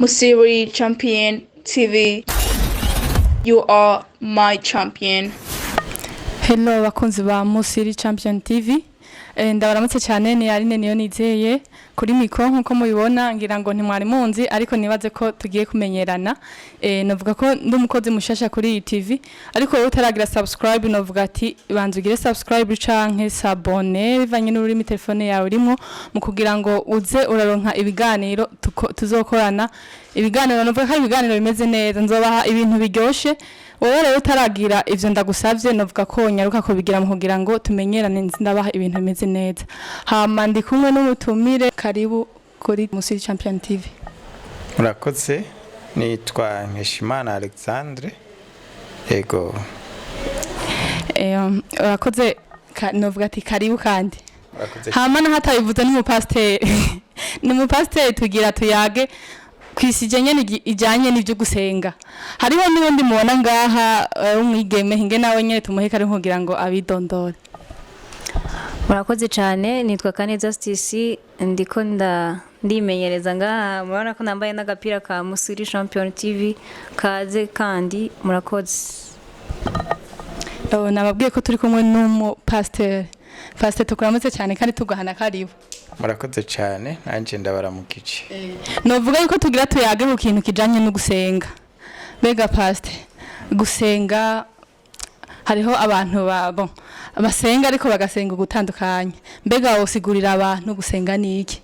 Musiri Champion TV. You are my champion. Hello bakunzi ba Musiri Champion TV. Ndabaramutse cyane, ni Aline niyo nizeye kuri micro nkuko mubibona. Ngira ngo ntimwari munzi, ariko nibaze ko tugiye kumenyerana. Novuga ko ndi umukozi mushasha kuri iyi TV, ariko wowe utaragira subscribe, novuga ati banza ugire subscribe canke s'abonner bivanye n'ururimi telefone yawe irimo, mu kugira ngo uze uraronka ibiganiro tuzokorana. Ibiganiro, novuga ko ari ibiganiro bimeze neza, nzobaha ibintu biryoshe. Wowe rero utaragira ivyo ndagusavye, novuga ko nyaruka kubigira mu kugira ngo tumenyerane, nzi ndabaha ibintu bimeze neza. Hama ndi kumwe n'umutumire. Karibu kuri Musiri Champion TV. Murakoze, nitwa Nkeshimana Alexandre, yego. Urakoze, novuga ati karibu kandi. Murakoze. Hama naho atabivuze, n'umupasiteri, tugira tuyage kw'isujet nyene ijanye n'ivyo gusenga. Hariho n'uwundi mubona ngaha, w'umwigeme. Hinge nawe nyene tumuhe karibu kugira ngo abidondore. Murakoze cyane, nitwa Kaneza Stisi, ndiko ndimenyereza ngaha. Murabona ko nambaye n'agapira ka Musiri Champion TV. Kaze kandi murakoze. Oh, nababwiye ko turi kumwe n'umupasiteri. Pasiteri, tukuramutse cyane kandi tugahana karibu. Murakoze cyane, nanjye ndabaramukije. Novuga yuko tugira tuyage ku kintu kijanye no gusenga. Mbega pasiteri, gusenga, hariho abantu bon, basenga ariko bagasenga ugutandukanye. Mbega wosigurira abantu gusenga ni iki?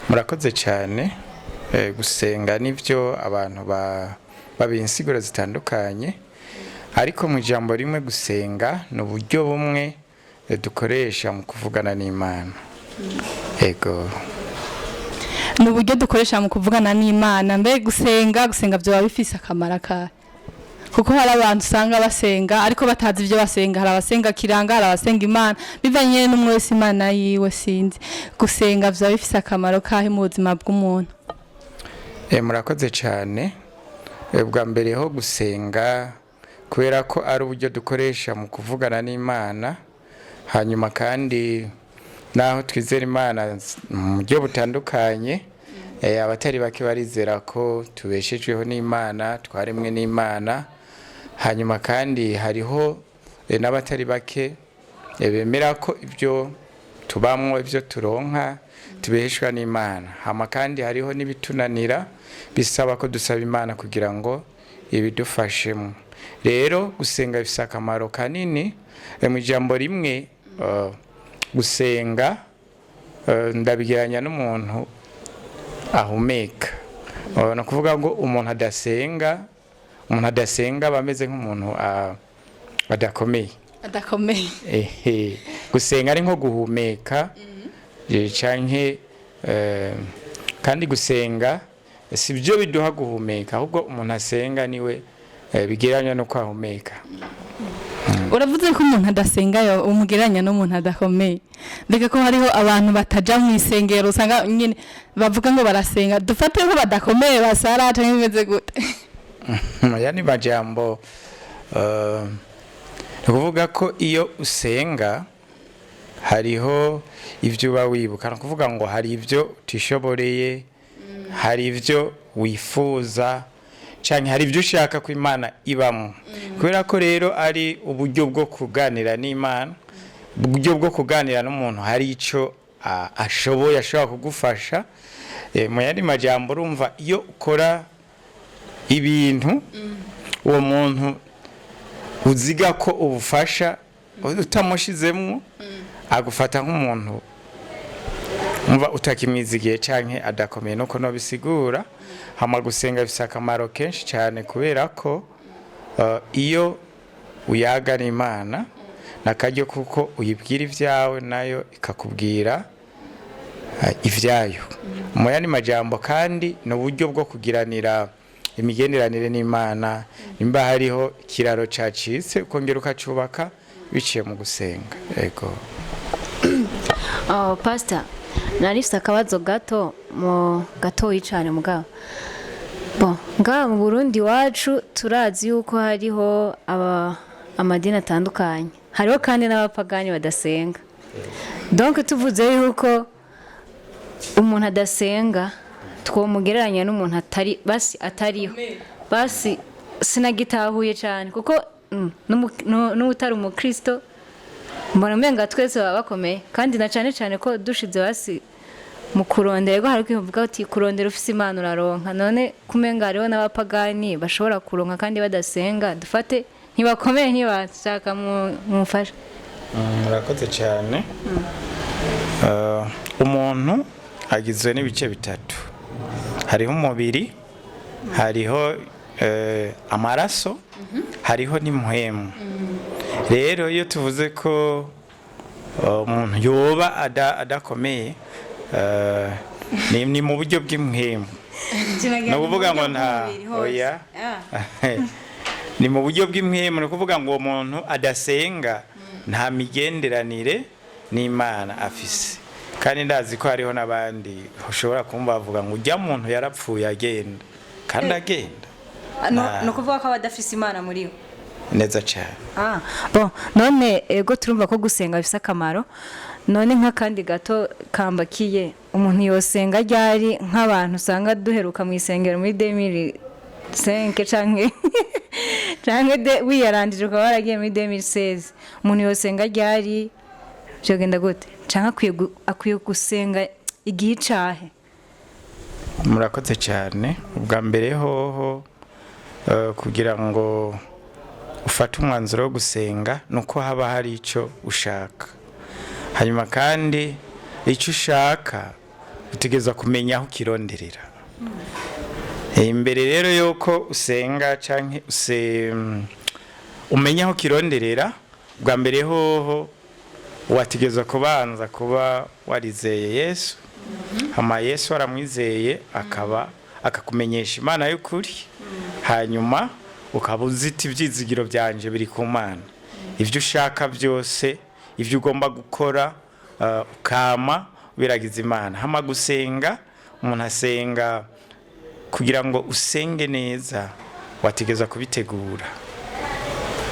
Murakoze cyane. Gusenga nivyo abantu babiha insiguro zitandukanye, ariko mu ijambo rimwe, gusenga ni uburyo bumwe dukoresha mu kuvugana n'Imana, yego. Ni uburyo dukoresha mu kuvugana n'Imana. Mbe gusenga byoba bifise akamaro akahe? Kuko hari abantu usanga basenga ariko batazi ibyo basenga. Hari abasenga kiranga, hari abasenga Imana, bivanye n'umwe wese Imana yiwe. Sinzi, gusenga byoba bifise akamaro kahe mu buzima bw'umuntu? Murakoze cyane. Bwa mbere ho, gusenga, kubera ko ari uburyo dukoresha mu kuvugana n'Imana, hanyuma kandi naho twizera Imana mu buryo butandukanye, abatari bake barizera ko tubeshejweho n'Imana, twaremwe n'Imana. Hanyuma kandi hariho n'abatari bake bemera ko ibyo tubamwo, ibyo turonka, tubeshwa n'Imana. Hama kandi hariho n'ibitunanira bisaba ko dusaba Imana kugira ngo ibidufashemo. Rero gusenga bifise akamaro kanini. Mu ijambo rimwe, gusenga ndabigeranya n'umuntu ahumeka. Ni ukuvuga ngo umuntu adasenga aba ameze nk'umuntu adakomeye. Adakomeye. Ehe, gusenga ari nko guhumeka, canke kandi gusenga si byo biduha guhumeka, ahubwo umuntu asenga niwe bigereranywa no kwahumeka. Uravuze ko umuntu adasenga yo umugereranya n'umuntu adakomeye. Mbega ko hariho abantu bataja mu isengero, usanga nyine bavuga ngo barasenga, dufate ko badakomeye, basara, canke bimeze gute? Aya ni majambo. Ni ukuvuga ko iyo usenga hariho ibyo uba wibuka. Ni ukuvuga ngo hari ibyo utishoboreye, hari ibyo wifuza, cyane hari ibyo ushaka ko Imana ibamo. Kubera ko rero ari uburyo bwo kuganira n'Imana, uburyo bwo kuganira n'umuntu, hari icyo ashoboye, ashobora kugufasha. Mu yandi majambo, urumva iyo ukora ibintu, uwo muntu uziga ko ubufasha utamushizemwo, agufata nk'umuntu umva utakimwizigiye canke adakomeye, nuko no bisigura. Hama gusenga bifise akamaro kenshi cyane, kubera ko iyo uyaga n'Imana nakaryo kuko uyibwira ibyawe, nayo ikakubwira ivyayo. Mu yandi majambo kandi, ni uburyo bwo kugiranira imigenderanire n'Imana. Nimba hariho ikiraro cacitse, ukongera ukacubaka biciye mu gusenga, yego. Oh, Pastor, nari mfise akabazo gato mu gatoyi cane mugabo. Bon, ngaha mu Burundi iwacu turazi yuko hariho amadini atandukanye. Hariho kandi n'abapagani badasenga. Donc tuvuze yuko umuntu adasenga Twomugereranya n'umuntu atari, basi atariho, basi sinagitahuye cyane, kuko n'utari umukristo mbona umenga twese baba bakomeye, kandi na cyane cyane ko dushize basi mu kurondera, ego, hari kwivuga uti kurondera ufise Imana uraronka. None kumenga hariho n'abapagani bashobora kuronka kandi badasenga, dufate ntibakomeye, ntibashaka mumufasha. Murakoze cyane. Umuntu agizwe n'ibice bitatu: hariho umubiri, hariho amaraso, hariho n'impwemu. Rero iyo tuvuze ko umuntu yoba adakomeye, ni mu buryo bw'impwemu, ni ukuvuga ngo nta, oya, ni mu buryo bw'impwemu, ni ukuvuga ngo uwo muntu adasenga nta migenderanire n'Imana afise. Kandi ndazi ko hariho n'abandi ushobora kumva bavuga ngo ujya muntu yarapfuye agenda, kandi agenda. Ni ukuvuga ko aba adafise Imana muri we. Neza cyane. Ah, bon, none ego, turumva ko gusenga bifise akamaro. None nk'akandi gato kambakiye, umuntu yosenga ryari? Nk'abantu usanga duheruka mu isengero muri 2005 canke de wiyarangije ukaba waragiye muri 2016, umuntu yosenga ryari? Byogenda gute? Canke akwiye gusenga igihe icahe? Murakoze cyane. Ubwa mbere hoho, kugira ngo ufate umwanzuro wo gusenga ni uko haba hari icyo ushaka. Hanyuma kandi icyo ushaka utegereza kumenya aho ukironderera. Imbere rero yuko usenga canke umenya aho ukironderera, bwa mbere hoho wategereza kubanza kuba warizeye Yesu. Hama Yesu waramwizeye, akaba akakumenyesha Imana y'ukuri, hanyuma ukaba uzita ibyizigiro byanje biri ku Mana, ibyo ushaka byose, ibyo ugomba gukora, ukama biragiza Imana. Hama gusenga, umuntu asenga, kugira ngo usenge neza wategeza kubitegura,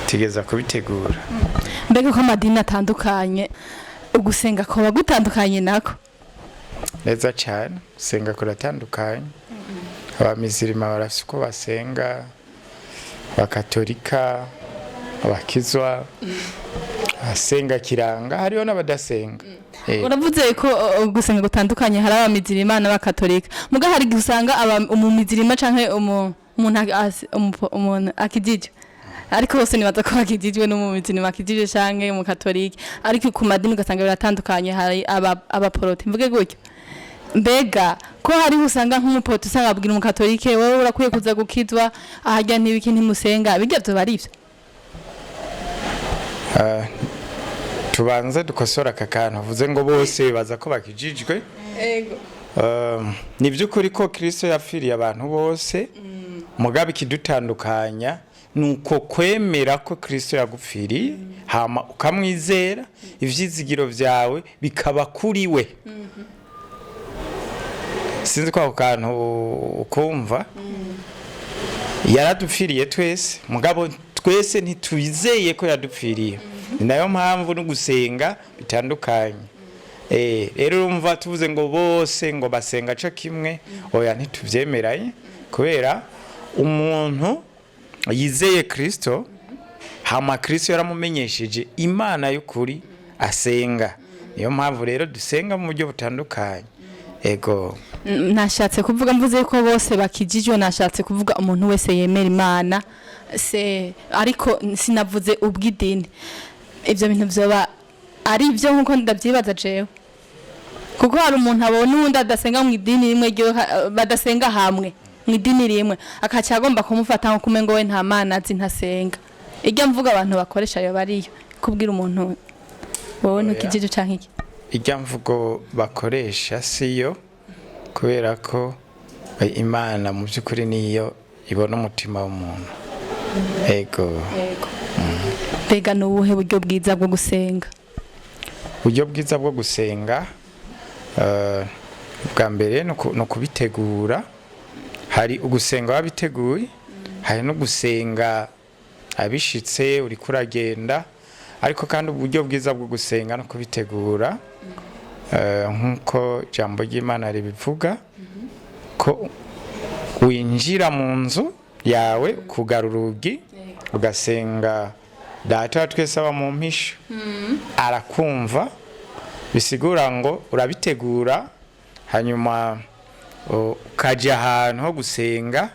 tegeza kubitegura. Mbega ko amadini atandukanye, ugusenga kuba gutandukanye nako? Neza cyane, gusenga kuratandukanye. Abamizirima barafise uko basenga, abakatolika, abakizwa, abasenga kiranga, hariho n'abadasenga. Uravuze ko gusenga gutandukanye, hari abamizirima n'abakatolika, muga hari igihe usanga umumizirima canke umuntu umuntu akijijwe, ariko bose nibaza ko bakijijwe, n'umumizirima akijijwe canke umukatolika, ariko ku madini ugasanga biratandukanye. Hari abaporoti, mvuge gutyo. Mbega ko hariho usanga nk'umuporoti usanga abwira umukatolike: "Wowe urakwiye kuza gukizwa, aharya ntibiki, ntimusenga", bijya vyoba ari ivyo? Tubanze dukosora aka kantu uvuze ngo bose baza ko bakijijwe. Ni by'ukuri ko Kristo yapfiriye abantu bose, mugabe ikidutandukanya ni uko kwemera ko Kristo yagupfiriye, hama ukamwizera, ivyizigiro vyawe bikaba kuri we. Sinzi ko ako kantu ukumva. Yaradupfiriye twese, mugabo twese ntitwizeye ko yadupfiriye. Ni nayo mpamvu no gusenga bitandukanye. Rero urumva tuvuze ngo bose ngo basenga co kimwe, oya, ntituvyemeranye, kubera umuntu yizeye Kristo, hama Kristo yaramumenyesheje Imana y'ukuri asenga. Niyo mpamvu rero dusenga mu buryo butandukanye, ego. Nashatse kuvuga, mvuze ko bose bakijijwe, nashatse kuvuga umuntu wese yemera Imana se, ariko sinavuze ubw'idini. Ibyo bintu vyoba ari ibyo nkuko ndabyibaza jewe, kuko hari umuntu abona uwundi adasenga mu idini rimwe badasenga hamwe mu idini rimwe, akaca agomba kumufata nko kumengo we nta Mana azi, ntasenga. Irya mvuga abantu bakoresha yo bariyo kubwira umuntu wowe Oya. ntukijije canke iki? Irya mvugo bakoresha siyo, kubera ko Imana mu by'ukuri niyo ibona umutima w'umuntu, ego. Mbega ni ubuhe buryo bwiza bwo gusenga? Uburyo bwiza bwo gusenga, bwa mbere ni ukubitegura. Hari ugusenga wabiteguye, hari no gusenga abishitse uriko uragenda, ariko kandi uburyo bwiza bwo gusenga no kubitegura, nk'uko ijambo ry'Imana ribivuga. Ko winjira mu nzu yawe, kugara urugi, ugasenga Data wa twese aba mu mpisho, arakumva. Bisigura ngo urabitegura, hanyuma ukajya ahantu ho gusenga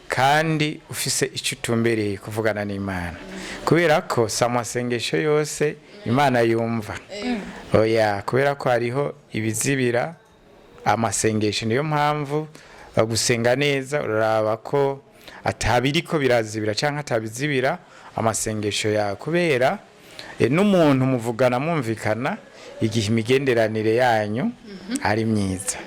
kandi ufise icyo utumbereye kuvugana n'Imana, kubera ko si amasengesho yose Imana yumva. Oya, kubera ko hariho ibizibira amasengesho. Niyo mpamvu gusenga neza uraraba ko atabiriko birazibira cyangwa atabizibira amasengesho yawe, kubera n'umuntu muvugana mwumvikana igihe imigenderanire yanyu ari myiza.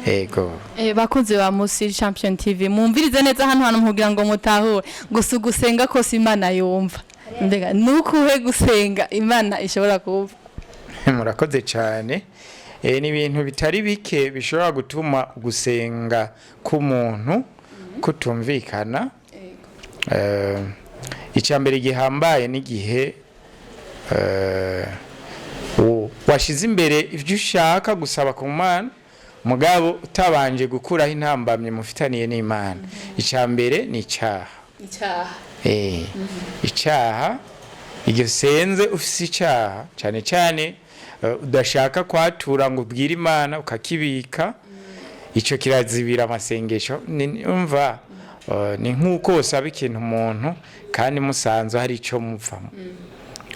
Ego. Bakunzi ba Musiri Champion TV, mumvirize neza hano hantu kugira ngo mutahure. Gusa ugusenga kose Imana yumva? Mbega nukuhe gusenga Imana ishobora kumva? Murakoze cyane. Ni ibintu bitari bike bishobora gutuma gusenga k'umuntu kutumvikana. Icya mbere gihambaye n'igihe washize imbere ibyo ushaka gusaba ku Mana, mugabo utabanje gukuraho intambamye mufitaniye n'Imana. Icya mbere ni icyaha. Icyaha. Icyaha. Igihe usenze ufise icyaha, cyane cyane udashaka kwatura ngo ubwire Imana, ukakibika, icyo kirazibira amasengesho. Umva, ni nk'uko usaba ikintu umuntu kandi musanze hari icyo muvamo.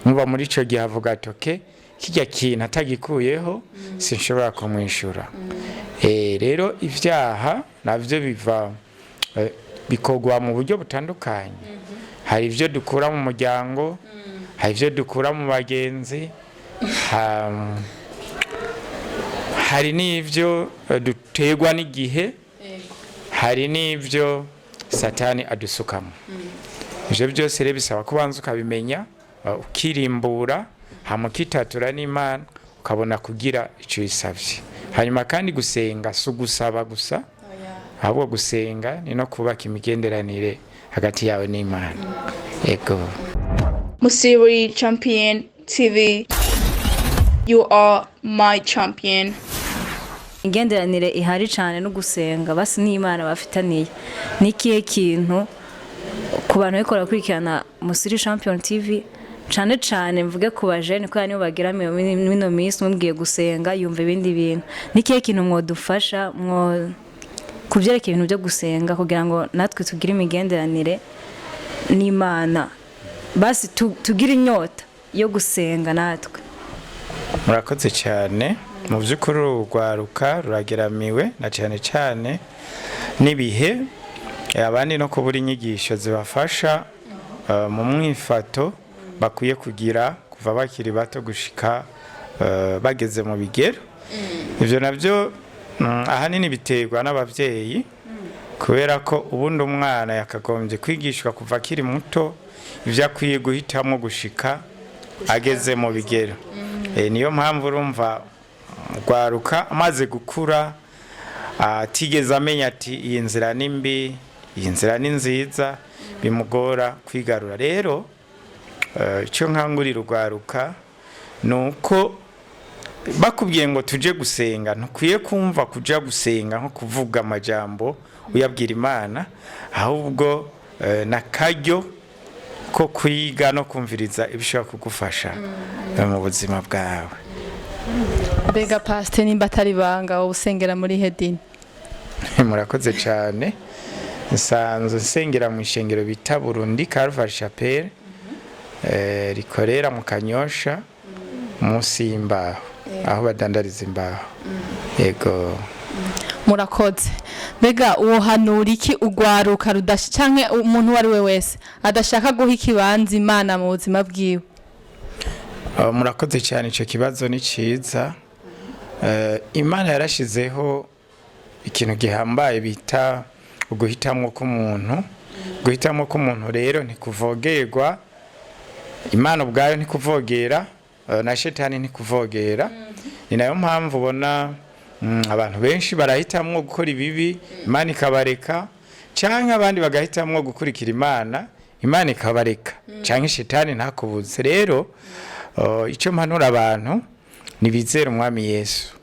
Muba muri icyo gihe avuga ati: "Okay, kijya kintu atagikuyeho sinshobora kumwishyura." Rero ibyaha nabyo biva, bikorwa mu buryo butandukanye. Hari ibyo dukura mu muryango, hari ibyo dukura mu bagenzi, hari n'ibyo duterwa n'igihe, hari n'ibyo Satani adusukamo. Ibyo byose rero bisaba kubanza ukabimenya, ukirimbura, hama ukitatura n'Imana, ukabona kugira icyo uyisabye. Hanyuma kandi gusenga si ugusaba gusa, ahubwo gusenga ni no kubaka imigenderanire hagati yawe n'Imana. Ego. Musiri Champion TV. You are my champion. Imigenderanire ihari cyane no gusenga basi n'Imana bafitaniye. Ni ikihe kintu ku bantu bariko barakurikirana Musiri Champion TV, cane cane mvuge ku bajene, kubera nibo bagira mino minsi, mubwiye gusenga yumva ibindi bintu, ni ikihe kintu mwodufasha mwo ku byerekeye ibintu byo gusenga, kugira ngo natwe tugire imigenderanire n'Imana, basi tugire inyota yo gusenga natwe? Murakoze cyane. Mu by'ukuri urugwaruka rurageramiwe na cyane cyane n'ibihe, abandi no kubura inyigisho zibafasha mu mwifato bakwiye kugira kuva bakiri bato gushika bageze mu bigero. Ibyo nabyo ahanini biterwa n'ababyeyi, kubera ko ubundi umwana yakagombye kwigishwa kuva akiri muto ibyo akwiye guhitamo gushika ageze mu bigero. Niyo mpamvu urumva rwaruka amaze gukura atigeze amenya ati iyi nzira ni mbi, iyi nzira ni nziza, bimugora kwigarura. Rero icyo nkangurira urwaruka ni uko bakubwiye ngo tuje gusenga, ntukwiye kumva kuja gusenga nko kuvuga amajambo uyabwira Imana, ahubwo n'akaryo ko kwiga no kumviriza ibishobora kugufasha mu buzima bwawe. Mbega pasite, nimba atari ibanga, wowe usengera muri hedini? Murakoze cyane. Nsanzwe nsengera mu ishengero bita Burundi Calvary Chapel, rikorera mu Kanyosha, munsi y'imbaho, aho badandariza imbaho. Yego. Murakoze. Mbega uwohanura iki ugwaruka rudasha canke umuntu uwo ari we wese adashaka guha ikibanza Imana mu buzima bwiwe? Murakoze cyane, icyo kibazo ni cyiza. Imana yarashizeho ikintu gihambaye bita uguhitamwo k'umuntu. Guhitamwo k'umuntu rero ntikuvogerwa, Imana ubwayo ntikuvogera, na Shetani ntikuvogera. Ni nayo mpamvu ubona abantu benshi barahitamwo gukora ibibi, Imana ikabareka, canke abandi bagahitamwo gukurikira Imana, Imana ikabareka, canke Shetani ntakubuze. Rero icyo mpanura abantu nibizere Umwami Yesu,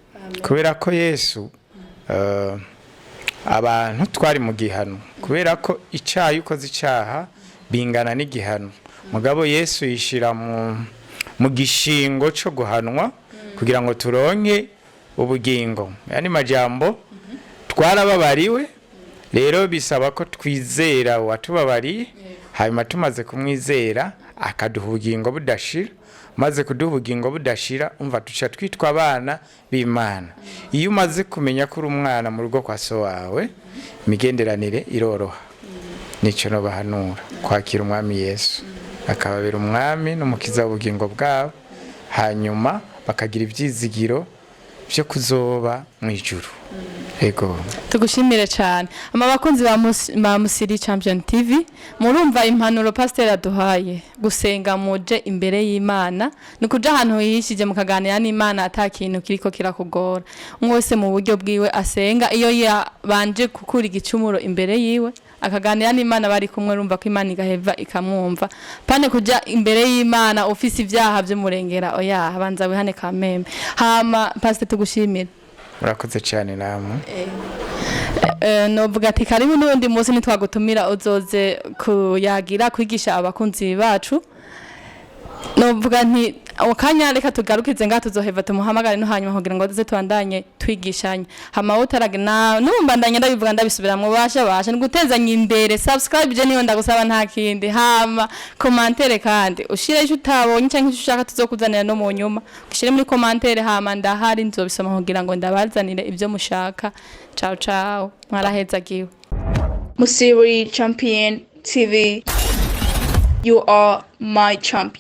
kubera ko Yesu Abantu twari mu gihano, kubera ko icyaha, iyo ukoze icyaha bingana n'igihano. Mugabo Yesu yishira mu gishingo cyo guhanwa kugira ngo turonke ubugingo. Yani majambo, twarababariwe. Rero bisaba ko twizera uwatubabariye, hanyuma tumaze kumwizera akaduha ubugingo budashira. Maze kuduha ubugingo budashira, umva, duca twitwa abana b'Imana. Iyo umaze kumenya ko uri umwana mu rugo kwa so wawe, imigenderanire iroroha. Nicyo nobahanura: kwakira Umwami Yesu akababera umwami n'umukiza w'ubugingo bwabo, hanyuma bakagira ibyizigiro byo kuzoba mu ijuru. Ego. Tugushimire cyane. Ama bakunzi ba Musiri Champion TV, murumva impanuro pasiteri aduhaye: gusenga muje imbere y'Imana ni kuja ahantu hihishije mukaganira n'Imana ata kintu kiriko kirakugora. Umwe wese mu buryo bwiwe asenga, iyo yabanje gukura igicumuro imbere yiwe akaganira n'Imana bari kumwe, urumva ko Imana igaheva ikamwumva. Pane kuja imbere y'Imana ufise ibyaha vy'umurengera, oya, banza wihane kameme. Hama pasiteri, tugushimire. Murakoze cyane namwe. Novuga ati karibu n'ubundi munsi nitwagutumira uzoze kuyagira, kwigisha abakunzi bacu. Novuga nti akanya reka tugarukize ngaha, tuzoheva tumuhamagare no hanyuma kugira ngo tuze tubandanye twigishanye. Hama utaraga na numbandanye, ndabivuga ndabisubiramwo, basha basha ni gutezanya imbere. Subscribe je niyo ndagusaba, nta kindi. Hama commentaire kandi ushire icyo utabonye canke icyo ushaka tuzokuzanira no mu nyuma, ushire muri commentaire. Hama ndahari, nzobisoma kugira ngo ndabazanire ibyo mushaka. Ciao ciao, mwarahezagiwe. Musiri Champion TV. You are my champion.